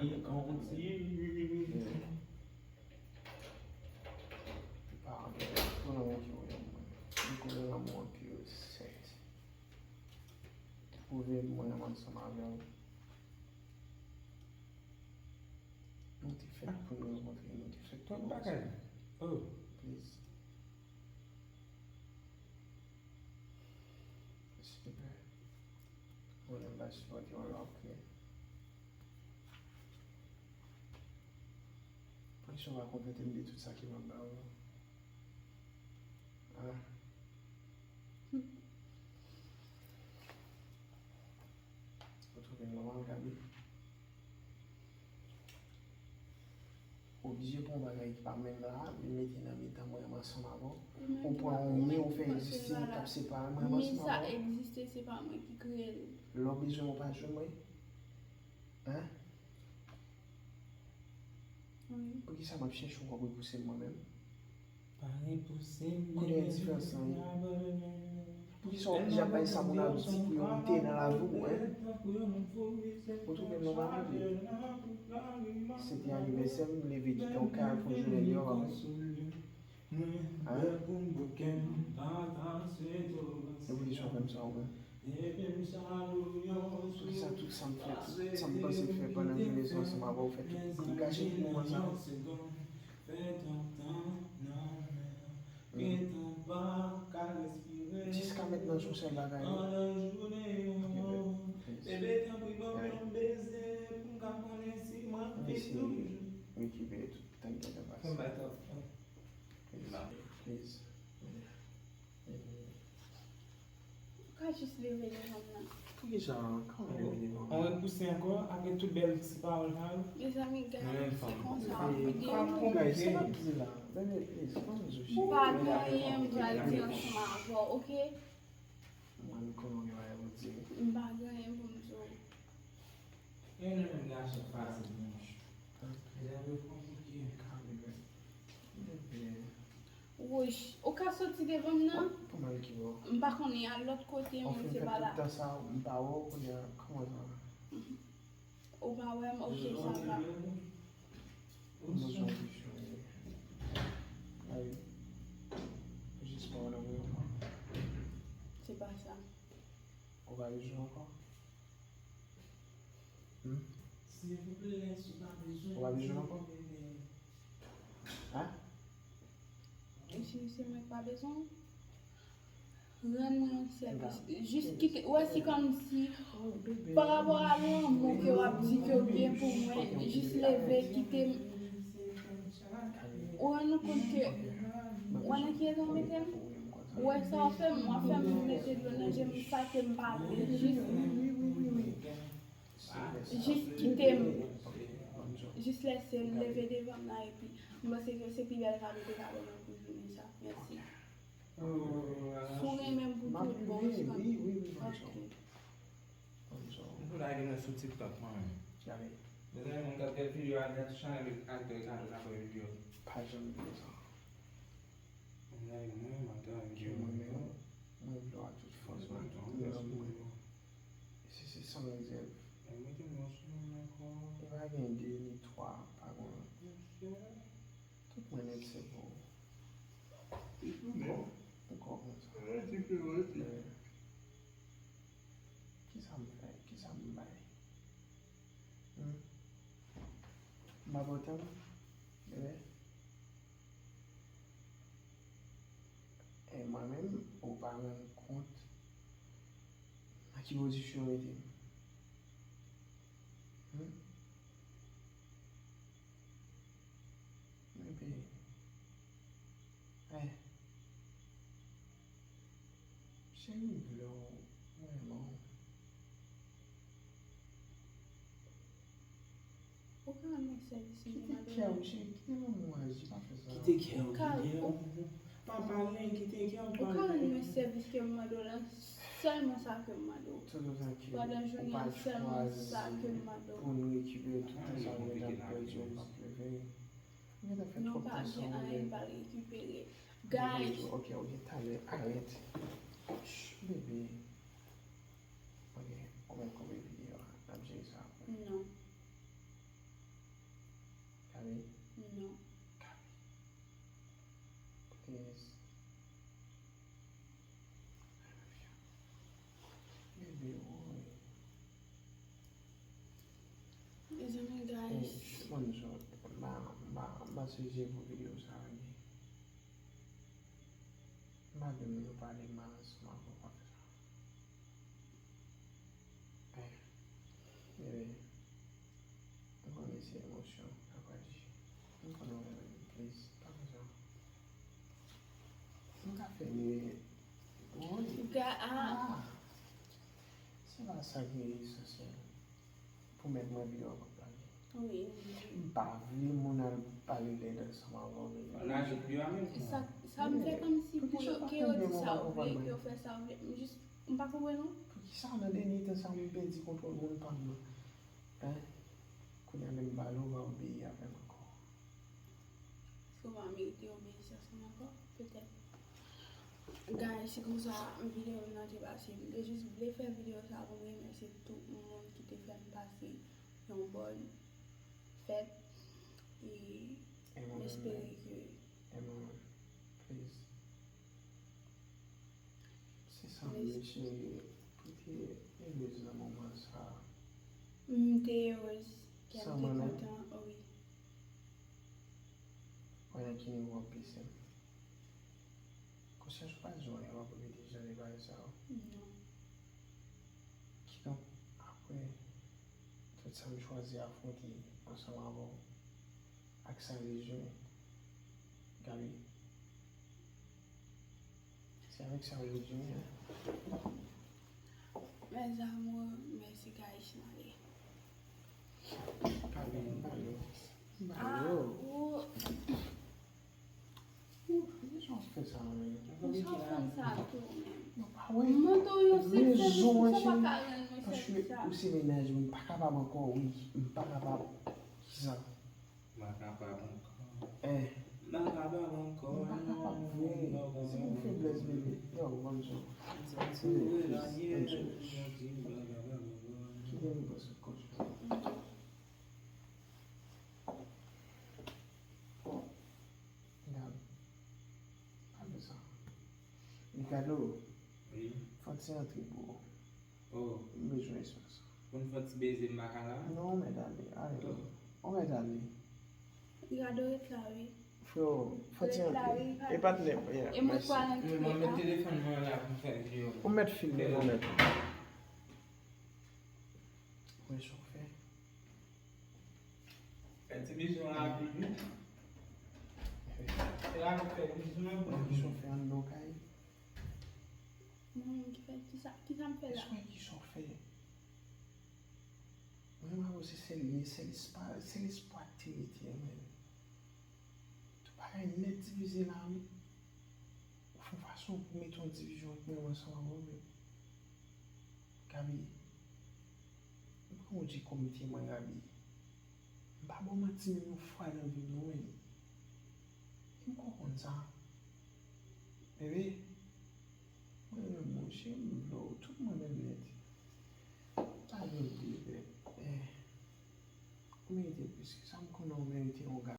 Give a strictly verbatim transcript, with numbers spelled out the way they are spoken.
Kontinye. Pardon, pou lanmou ki voye mwen. M konnen lanmou an pure, sèt. Pwouve mwen ansanm avè w. Nou te fèt pou nou rankontre, nou te fèt pou nou ansanm. Oh. Please. Silvouplè. Mwen menm pa sipòte yon lòk. Poukisa w pa kontante m de tout sa ke m ap ba w? Ah. Ou twouve m nòmal, Gaby? Oblije pran yon bagay ki pa menm la, vin mete nan mitan mwen ansanm avè w. Ou pran yon mi, ou fè egziste, k ap separe mwen ansanm avè w. Mi sa egziste, se pa mwen ki kreye l. Lè w bezwen mwen, w pa jwenn mwen. Hein? Wi. Poukisa m ap chèche w, w ap repouse m mwen menm? Pa repouse m. Kote diferans lan ye? Poukisa w oblije ap bay sa moun ap di priyorite nan lavi w, hein? Ou twouve m nòmal, Gaby? Se te anivèsè m, m leve kite w kay al fè yon jounen deyò, pa vre? Hein? Evolisyon fè m sa, ou wè. Poukisa tout sa m fè, tout sa m panse fè pandan jounen sa ansanm avè w fè tout pou m kache tout moman sa yo? Jiska mentnan, se yon sèl bagay, wi. Ok, babe. Please. Babe. Ann eseye rekipere tout tan ki gentan pase. Please. Please. Ou ka jis leve devan m nan. Poukisa? Kòman leve devan m? On repouse ankò, apre tout bèl ti pawòl sa yo. Mezanmi, Gaby, se konsa w ap vide. Kòman pou Gaby, sa m ap di la? Bebe, please, kòman m di w? Ou pa gen anyen m pral di ansanm avè w, oke? Mwen, m konnen w gen bagay pou w di m. M pa gen anyen pou m di w. Gen nan menm gason fasil, monchè. Medam yo konplike. Bebe. Wouch, ou ka soti devan m nan? Kòman ki bò? M pa konnen, al lòt kote, mwen se pa la. Ou fin fè tout tan sa, m pa wè w, kounye a, kòman sa? Ou pa wè m, ok, sa va. M bezwen w pi cho, wi. Ay, jis pa w nan mwen ankò. Se pa sa. Ou pa bezwen ankò? Hmm? Silvouplè, si w pa bezwen, ou pa bezwen ankò? Hein? E si se mwen k pa bezwen w, rann mwen yon sèvis. Jis kite, ou wè, se kòmsi, pa rapò a lanmou ke w ap di ke w gen pou mwen, jis leve, kite m. Ou rann ou kont ke, ou wè nan ki eta w mete m? Ou wè sa w fè m? W ap fè m mete dlo nan je m, sa ke m pa vle. Jis Jis kite m. Jis lèse m leve devan m nan, epi m panse ke se pi bèl kado w te ka ban mwen pou jounen sa. Mèsi. Si w renmen m pou tout bon, wi, wi, wi, m ap leve. Ok. M pou lage mwen sou TikTok, mwen menm. Mezanmi, moun k ap gade videyo a, gade chanèl Aktè Ricardo, n ap wè videyo. Pa janm bliye sa. Mwen menm, mwen vle w ak tout fòs mwen, tout nanm mwen. E si se san rezèv. E pa gen de ni twa, pa gen. Tout mwen nèt se pou ou. Ou kò, ou kò konsa. Kisa m fè? Kisa m bay? Hmm? M pa pòtan, bebe. E mwen menm, ou pa rann kont nan ki pozisyon w mete m. Hmm? Bebe. Eh. Cheri, m vle w, m renmen w. Ou ka rann mwen sèvis ke m mande w la? Kite kè w, cheri, kite lanmou aji, pa fè sa. Kite kè w, kite w. Pa pale, kite kè w, pa pale. Ou ka rann mwen sèvis ke m mande w la, sèlman sa ke m mande w. Pandan jounen an, sèlman sa ke m mande w. Pou n rekipere tout tan sa nou gentan pèdi, ou p ap leve. Ou gentan fè twòp tan san w leve. Non, pa gen anyen m pral rekipere. Guys. Ok, ok, talè, arèt. Shh, bebe. Ok, ou mèt koupe videyo a, n ap jere sa apre. Non. Mezanmi, guys. Bon, m pa, m pa, m pa sije pou videyo sa, wi. M pa vle moun yo pale mal ansanm avè w, pa fè sa. Eh, bebe, m konnen se emosyon k ap aji. M konnen w renmen m, please, pa fè sa. M ka fè miye. Wi. Ga-, ah. Ah. Se pa sa ki esansyèl. Pwomèt mwen videyo a p ap lage. Wi. M pa vle moun al pale lèd ansanm avè w, bebe. Sa, sa m fè kòmsi pou yo, ke yo di sa yo vle, ke yo fè sa yo vle. M jis, m pa konprann non. Poukisa nan dènye tan sa m pèdi kontwòl moun pa m nan? Hein? Kounye a menm pale w pa obeyi avè m ankò. Èske w pa merite obeyisans mwen ankò? Petèt. Guys, se konsa videyo m nan te pase. M te jis vle fè videyo sa pou m remèsye tout moun ki te fè m pase yon bòn fèt. E m espere ke... Please. Se sa m vle, cheri. Pou te erez nan moman sa. M te erez. Kè m te kontan, wi. Wè nan ki nivo w ap blese m. Konsyans ou pa di w anyen w ap repete jan de bagay sa yo. Non. Kidonk, apre tout sa m chwazi afwonte ansanm avè w, ak sa rezime, Gaby. Se avèk sa rezime, hein. Mes amours, mèsi guys, m ale. Gaby, m pale w. M pale w. Ah, ou. Ou, kijan w fè sa, men? Ou sa w fè sa tou, men? Yo pa wè. M montre w yon sèvis, ou pa ka rann mwen sèvis sa. Paske ou se mennaj mwen, m pa kapab ankò, wi. M pa kapab. Kisa? M pa kapab ankò. Eh. M pa kapab ankò. M pa kapab vre. Se yon feblès, bebe. Yo, bonjou. Kite m pase kòch la. Gad. Gade sa. Ricardo. Wi. Fò ti antre pou ou. Oh. M bezwen espas. Moun fò ti beze m pa ka la? Non, mèt ale. Ale. Oh. Ou mèt ale. Ricardo ret la, wi. Freo, fò ti antre. E patnè, yeah, mèsi. E mwen kwa nan ki... Mwen met telefòn mwen la pou m fè videyo. Ou mèt filme, ou mèt. Mwen chofè. Fè ti bizou rapid, wi. Se la nou fè bizou an. Mwen ki chofè anndan kay. Mwen menm ki fè, kisa, kisa m fè la? Kisa w fè? Mwen, mwen, se sèl, se lespwa, se lespwa ki te rete, men. Tout bagay nèt divize la, wi. Ou fè yon fason pou mete yon divizyon ant mwen ansanm avè w, men. Gaby, m pran w di komite mwen, Gaby. M pa ba w manti menm yon fwa nan vi m, non, men. E m konprann sa. Bebe, mwen renmen w, cheri, m vle w, tout mwen menm nèt. M ta vle w, bebe. Eh, ou merite plis ke sa, m konnen w merite yon gason.